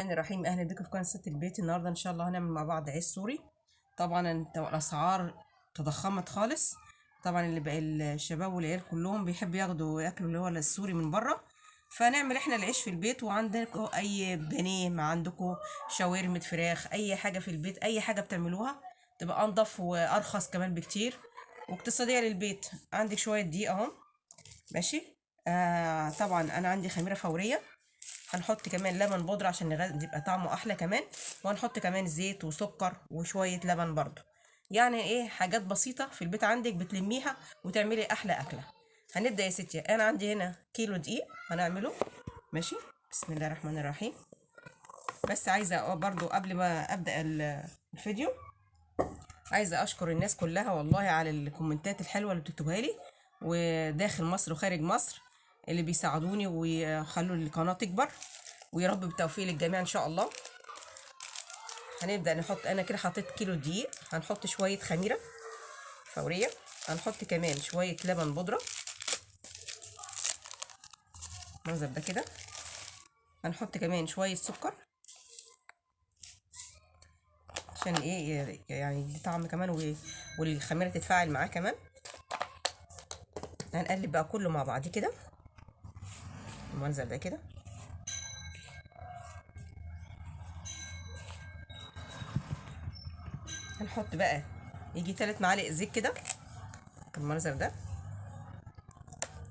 الرحمن الرحيم. اهلا بكم في قناة ست البيت. النهارده ان شاء الله هنعمل مع بعض عيش سوري. طبعا انت الاسعار تضخمت خالص، طبعا اللي بقى الشباب والعيال كلهم بيحبوا ياخدوا ياكلوا اللي هو السوري من بره، فنعمل احنا العيش في البيت. وعندكم اي بانيه، ما عندكم شاورما فراخ، اي حاجة في البيت، اي حاجة بتعملوها تبقى انضف وارخص كمان بكتير واقتصادية للبيت. عندك شوية دقيق اهو، ماشي. طبعا انا عندي خميره فورية، هنحط كمان لبن بودرة عشان يبقى طعمه احلى كمان، وهنحط كمان زيت وسكر وشوية لبن برضو. يعني ايه، حاجات بسيطة في البيت عندك بتلميها وتعملي احلى اكلة. هنبدأ يا ستي. انا عندي هنا كيلو دقيق هنعمله، ماشي. بسم الله الرحمن الرحيم. بس عايزة برضو قبل ما ابدأ الفيديو عايزة اشكر الناس كلها والله على الكومنتات الحلوة اللي بتكتبها لي، وداخل مصر وخارج مصر، اللي بيساعدوني ويخلوا القناة تكبر، ويا رب بالتوفيق للجميع ان شاء الله. هنبدأ نحط، انا كده حطيت كيلو دقيق، هنحط شوية خميرة فورية، هنحط كمان شوية لبن بودرة المنظر ده كده، هنحط كمان شوية سكر عشان ايه يعني يدي طعم كمان، والخميرة تتفاعل معاه كمان. هنقلب بقى كله مع بعض كده المنظر ده كده. هنحط بقى يجي 3 معالق زيت كده المنظر ده.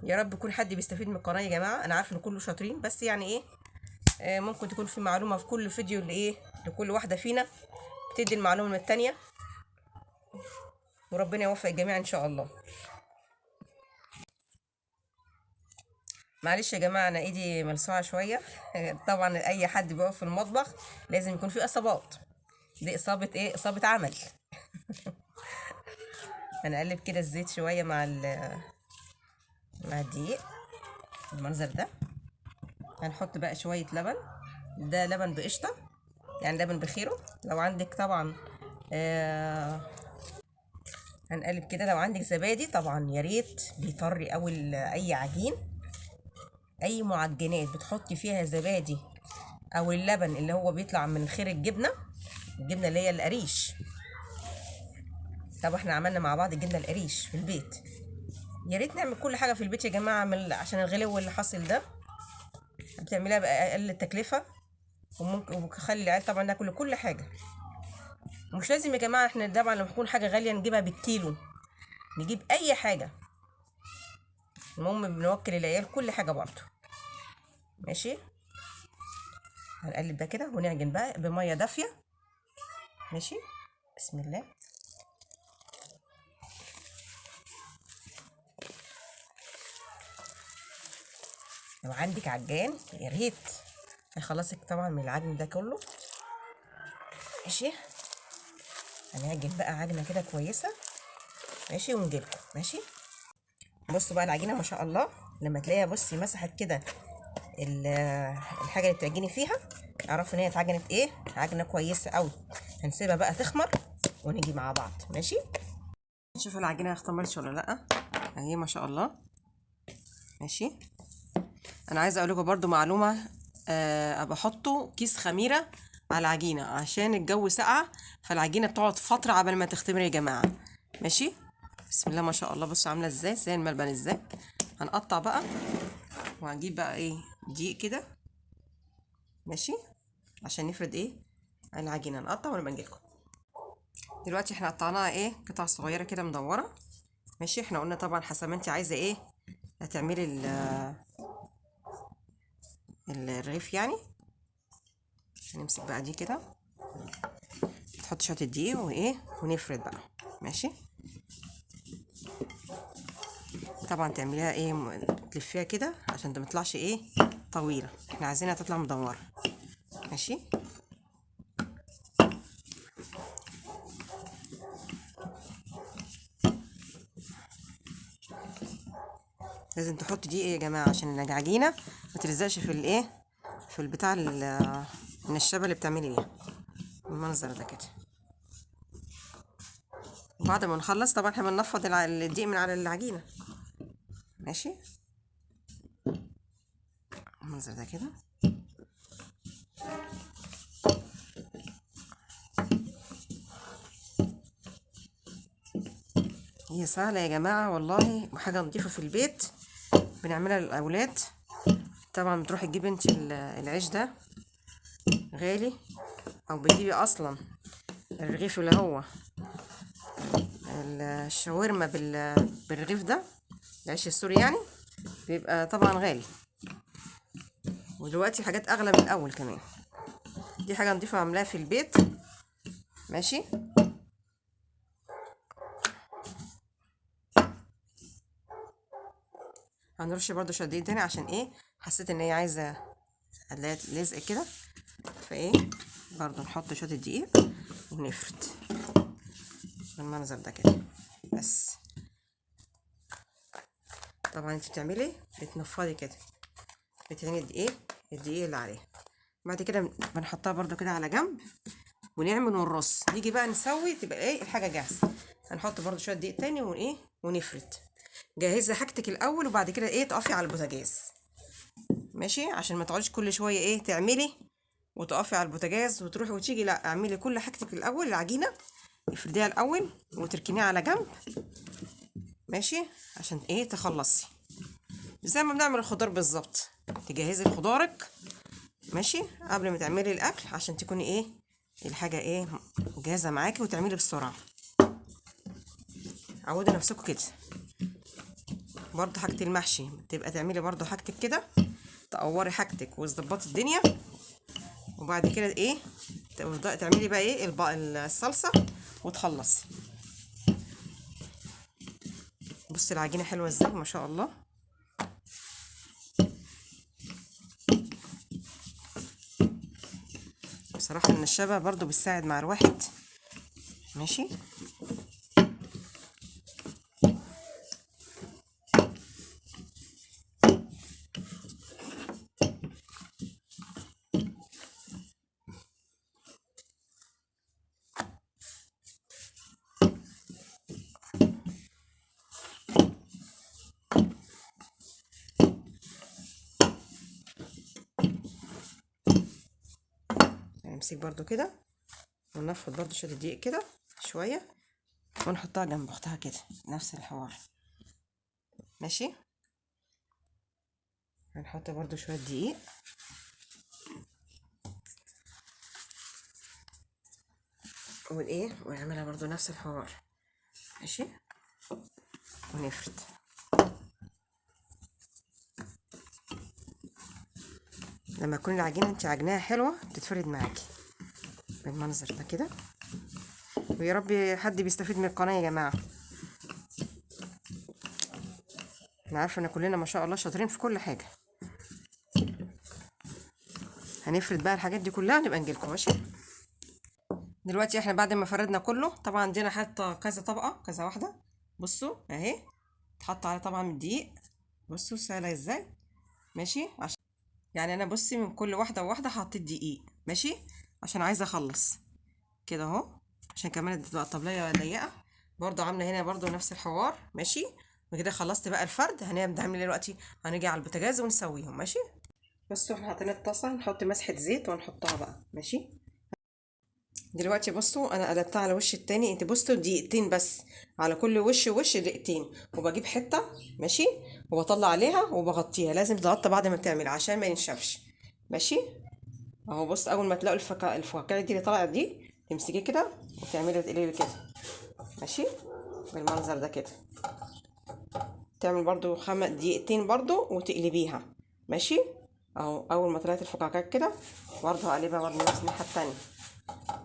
يا رب يكون حد بيستفيد من القناة يا جماعة، انا عارفه ان كله شاطرين، بس يعني ايه، ممكن تكون في معلومة في كل فيديو لايه، لكل واحدة فينا بتدي المعلومة من التانية، وربنا يوفق الجميع ان شاء الله. معلش يا جماعة انا ايدي ملسوعه شوية طبعا اي حد بيقف في المطبخ لازم يكون فيه اصابات، دي اصابه ايه، اصابه عمل هنقلب كده الزيت شوية مع الدقيق المنظر ده. هنحط بقى شوية لبن، ده لبن بقشطه يعني لبن بخيره لو عندك طبعا. هنقلب كده. لو عندك زبادي طبعا يا ريت، بيطري اول اي عجين، اي معجنات بتحطي فيها زبادي او اللبن اللي هو بيطلع من خير الجبنة، الجبنة اللي هي القريش. طب احنا عملنا مع بعض الجبنة القريش في البيت، يا ريت نعمل كل حاجة في البيت يا جماعة عشان الغلو اللي حاصل ده، بتعمليها باقل تكلفة، وممكن وخلي العيال طبعا ناكل كل حاجة. مش لازم يا جماعة احنا طبعا لما تكون حاجة غالية نجيبها بالكيلو، نجيب اي حاجة، المهم بنوكل العيال كل حاجة برضو، ماشي. هنقلب ده كده ونعجن بقى بميه دافيه، ماشي. بسم الله. لو عندك عجان يا ريت هيخلصك طبعا من العجن ده كله، ماشي. هنعجن بقى عجنه كده كويسة، ماشي، ونجيلكم، ماشي. بصوا بقى العجينة ما شاء الله لما تلاقيها بصي مسحت كده الحاجة اللي بتعجني فيها، اعرفوا ان هي اتعجنت ايه، عجنه كويسة قوي. هنسيبها بقى تخمر ونيجي مع بعض، ماشي. نشوف العجينة اختمرت ولا لا، اهي ما شاء الله، ماشي. انا عايزه اقول لكم برده معلومة، ابقى احطه كيس خميره على العجينة عشان الجو ساقع، فالعجينه بتقعد فترة قبل ما تختمر يا جماعة، ماشي. بسم الله ما شاء الله، بصوا عامله ازاي، زي الملبن ازاي. هنقطع بقى وهنجيب بقى ايه دقيق كده، ماشي، عشان نفرد ايه العجينة. نقطع ونبقى نجيلكم. دلوقتي احنا قطعناها ايه قطع صغيرة كده مدورة، ماشي. احنا قلنا طبعا حسب ما انت عايزه ايه هتعملي الرغيف يعني. هنمسك بقى دي كده، تحط شوية الدقيق وايه ونفرد بقى، ماشي. طبعا تعمليها ايه، تلفيها كده عشان ما تطلعش ايه طويلة، احنا عايزينها تطلع مدورة، ماشي. لازم تحط دي ايه يا جماعة عشان العجينة ما تلزقش في الايه، في البتاع النشابه اللي بتعملي بيها المنظر ده كده. وبعد ما نخلص طبعا احنا بننفض الدقيق من على العجينة، ماشي، المنظر ده كده. هي سهلة يا جماعة والله، وحاجه نضيفه في البيت بنعملها للاولاد. طبعا بتروحي تجيبي انت العيش ده غالي، او بتجيبي اصلا الرغيف اللي هو الشاورما بالرغيف ده، العيش السوري يعني، بيبقى طبعا غالي، ودلوقتي حاجات اغلى من الاول كمان. دي حاجة نضيفه عاملاها في البيت. ماشي. هنرش برضو شوية دقيق تاني عشان ايه، حسيت ان هي عايزه لزق كده، فايه برضو نحط شوية الدقيق ونفرد بالمنظر ده كده. بس طبعا انت بتعملي بتنفضي كده، بتعيني الدقيق اللي عليها. بعد كده بنحطها برضو كده على جنب ونعمل ونرص. نيجي بقى نسوي تبقى ايه الحاجة جاهزة. هنحط برضو شوية دقيق تاني وايه ونفرد. جهزي حاجتك الاول وبعد كده ايه تقفي على البوتاجاز. ماشي، عشان ما تقعديش كل شوية ايه تعملي وتقفي على البوتاجاز وتروحي وتيجي. لا، اعملي كل حاجتك الاول، العجينة افرديها الاول وتركنيها على جنب. ماشي، عشان ايه تخلصي زي ما بنعمل الخضار بالظبط. تجهزي خضارك ماشي قبل ما تعملي الاكل عشان تكوني ايه الحاجة ايه جاهزة معاكي وتعملي بسرعة. عودوا نفسكم كده. برضو حاجة المحشي تبقى تعملي برضو حاجتك كده، تقوري حاجتك وتظبطي الدنيا، وبعد كده ايه تبدأي تعملي بقى ايه الصلصه وتخلصي. بصي العجينة حلوة ازاي ما شاء الله. بصراحة النشابه برضو بتساعد مع الواحد. ماشي، نمسك برضو كده ونفض برضو شوية دقيق كده شوية ونحطها جنب اختها كده، نفس الحوار. ماشي، هنحط برضو شوية دقيق. والايه ونعملها برضو نفس الحوار. ماشي، ونفرد. لما تكون العجينة انت عجناها حلوة بتتفرد معاكي بالمنظر ده كده. ويا رب حد بيستفيد من القناة يا جماعة. انا عارفه ان كلنا ما شاء الله شاطرين في كل حاجة. هنفرد بقى الحاجات دي كلها ونبقى نجيلكم. ماشي، دلوقتي احنا بعد ما فردنا كله طبعا عندنا حاطه كذا طبقه كذا واحدة. بصوا اهي اتحط على طبعا الدقيق. بصوا سهلة ازاي. ماشي، عشان يعني انا بصي من كل واحدة وواحدة حطيت دقيق. ماشي، عشان عايزه اخلص كده اهو، عشان كمان تبقى الطبلية ضيقه. برضو عامله هنا برضو نفس الحوار. ماشي، وكده خلصت بقى الفرد. هنبدا نعمل ايه دلوقتي؟ هنيجي على البوتاجاز ونسويهم. ماشي، بصوا احنا حطينا الطاسه، نحط مسحه زيت ونحطها بقى. ماشي، دلوقتي بصوا انا قلبتها على وش التاني. انت بصوا دقيقتين بس على كل وش، وش دقيقتين، وبجيب حتة ماشي وبطلع عليها وبغطيها. لازم تغطى بعد ما بتعمل عشان ما ينشفش. ماشي اهو. بص اول ما تلاقوا الفقاعه دي اللي طلعت دي تمسكيه كده وتعملي تقلبي كده. ماشي، بالمنظر ده كده. تعمل برضو 5 دقيقتين برضو وتقلبيها. ماشي اهو. اول ما طلعت الفقاعات كده برضو هقلبها برضو نفس الناحية التانية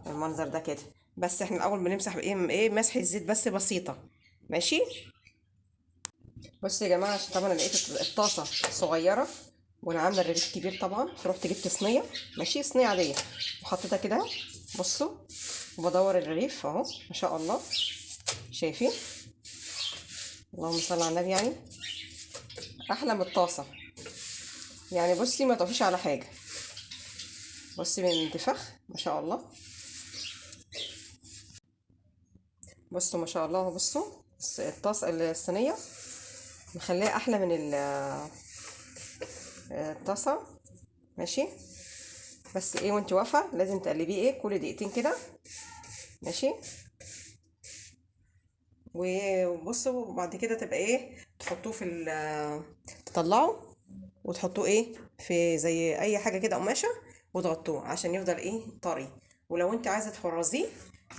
المنظر ده كده. بس احنا الاول بنمسح بايه ايه مسحه الزيت بس بسيطة. ماشي، بصوا يا جماعة عشان طبعا لقيت الطاسه صغيرة وانا عامله الرغيف كبير طبعا، فرحت جبت صينية. ماشي، صينية عادية وحطيتها كده. بصوا وبدور الرغيف اهو ما شاء الله. شايفين؟ اللهم صل على النبي. يعني احلى من الطاسه يعني. بصي ما تقفيش على حاجة. بصي من الانتفاخ ما شاء الله. بصوا ما شاء الله. بصوا الطاسه الصينية مخليها احلى من الطاسه. ماشي، بس ايه وانت واقفة لازم تقلبيه ايه كل دقيقتين كده. ماشي، وبصوا وبعد كده تبقى ايه، تحطوه في تطلعه وتحطوه ايه في زي اي حاجة كده قماشة وتغطوه عشان يفضل ايه طري. ولو انت عايزه تفرزيه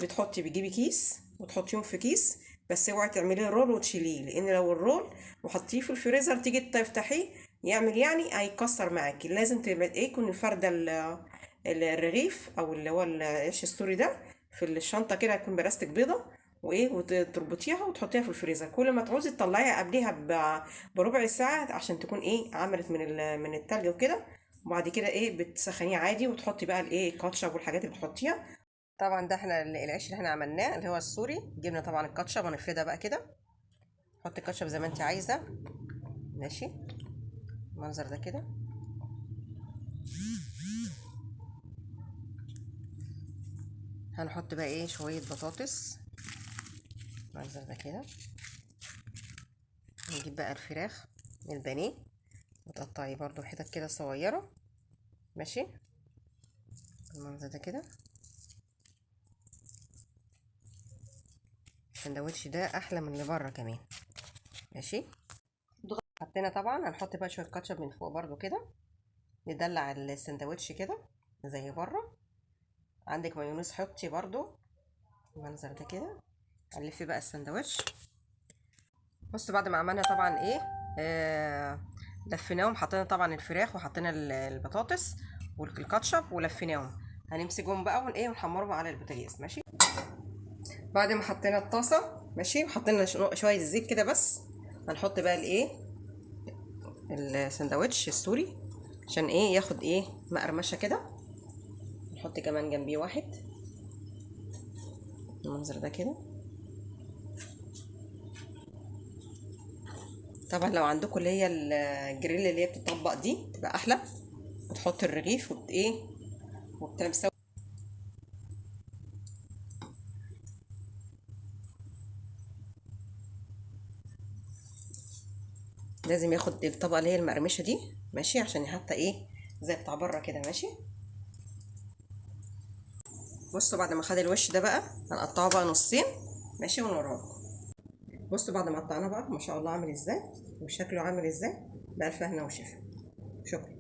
بتحطي، بتجيبي كيس وتحطيهم في كيس، بس اوعي تعمليه roll وتشيليه، لان لو ال roll وحطيه في الفريزر تيجي تفتحيه يعمل يعني هيكسر معاكي. لازم تبقى ايه، يكون فارده الرغيف او اللي هو العيش السوري ده في الشنطة كده، هيكون بلاستيك بيضة وايه، وتربطيها وتحطيها في الفريزر. كل ما تعوزي تطلعيها قبليها بربع ساعة عشان تكون ايه عملت من التلج وكده. وبعد كده ايه بتسخنيه عادي وتحطي بقى الايه الكاتشب والحاجات اللي بتحطيها. طبعا ده احنا العيش اللي احنا عملناه اللي هو السوري، جبنا طبعا الكاتشب ونفردها بقى كده، حطي الكاتشب زي ما انت عايزه، ماشي المنظر ده كده. هنحط بقى ايه شوية بطاطس المنظر ده كده. نجيب بقى الفراخ البانيه وتقطعيه برضو حتت كده صغيرة، ماشي المنظر ده كده. السندوتش ده احلى من اللي بره كمان، ماشي. حطينا طبعا هنحط بقى شوية كاتشب من فوق برضو كده، ندلع السندوتش كده زي بره. عندك مايونيز حطي برضو المنظر ده كده. هنلف بقى السندوتش. بصوا بعد ما عملنا طبعا ايه لفيناهم، حطينا طبعا الفراخ وحطينا البطاطس والكاتشب ولفيناهم، هنمسكهم بقى ايه ونحمرهم على البوتاجاز، ماشي. بعد ما حطينا الطاسه، ماشي، وحطينا شوية زيت كده بس، هنحط بقى الايه السندوتش السوري عشان ايه ياخد ايه مقرمشه كده. نحط كمان جنبيه واحد المنظر ده كده. طبعا لو عندكم اللي هي الجريل اللي هي بتطبق دي تبقى احلى، وتحط الرغيف وبت ايه وبتعمل سوا. لازم ياخد الطبقة اللي هي المقرمشه دي، ماشي، عشان حتى ايه زي بتاع بره كده، ماشي. بصوا بعد ما خد الوش ده بقى هنقطعه بقى نصين، ماشي، ونوريه لكم. بصوا بعد ما قطعناه بقى ما شاء الله عامل ازاي وشكله عامل ازاي، بألف هنا وشفا. شكرا.